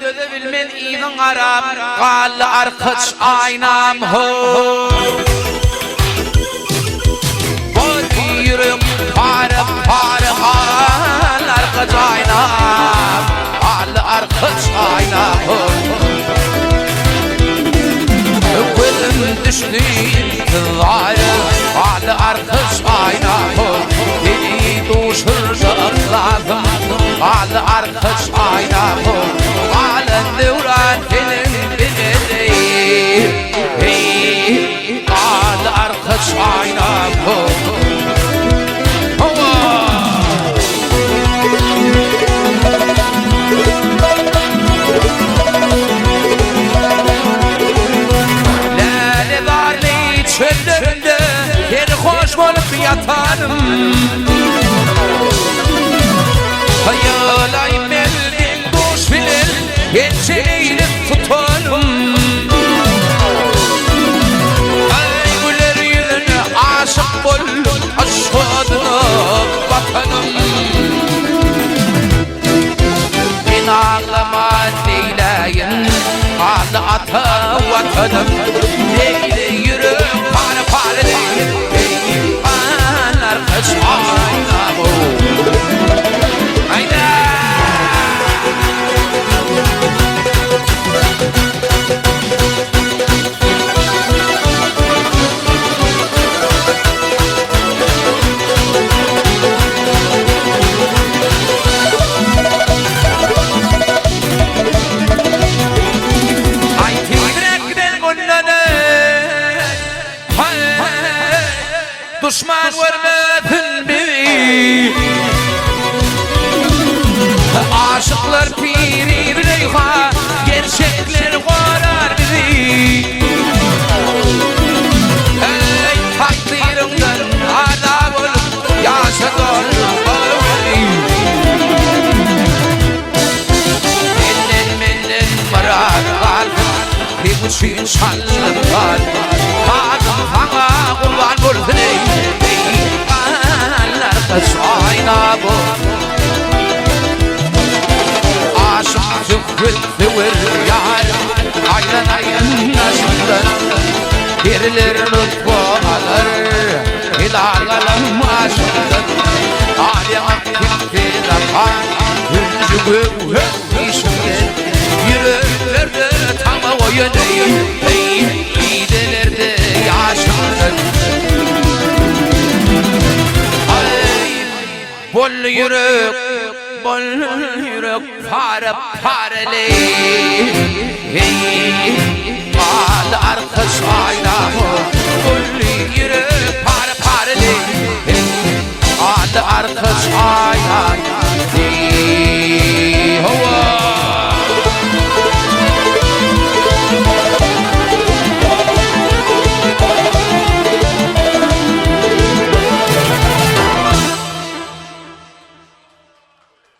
Döze bilmen yzyň garap, Galdy arkaç aýnam ho. Boldy ýürek para para Galdy arkaç aýnam, Galdy arkaç aýnam ho. Gözüm düşdi intizara, Galdy arkaç aýnam ho. Seni duşurjak lazym, Galdy arkaç aýnam ho. Galan döwran seniň biledeý, Heý, Galdy arkaç aýnam ho. Hawa! Lälezarly çöllerinde serhoş bolup ýatanym. Hyýalaý melden duş bilen penjeleýlip tutanym. Aý güler ýüzüne aşyk bolup aşk oduna batanym. Men aglaman neýläýin, Galdy ata Watanym. Leýli ýürek para-para leýli, Eý, ganar gyş aýnam-ow. Haýda! Aý tizräk giden mundan eý, Haý, duşman görmesin bizi. Aşyklar piri Züleýha, Gerçekler gorar bizi. Eý, takdyryňdan ada bolup, Ýaşa dolma weli. Senden menden myrat galsyn, Seň üçin şanlym bar. Sazym saňa gurban bolsun eý, Eý, ganlar gyş aýna bol. Aşyk söhbet söwer ýar, Aýlanaýyn daşyndan. Periler nutga alar, Hilal galam aşykdan. Alýaňak gitdi zapan, Hünji göwher işiňden. Ýüreklerde tama goýan eý, Eý, didelerde ýaşyňdan. Aý, boldy ýürek, boldy ýürek para-paraleý, Eý, galdy arkaç aýnam.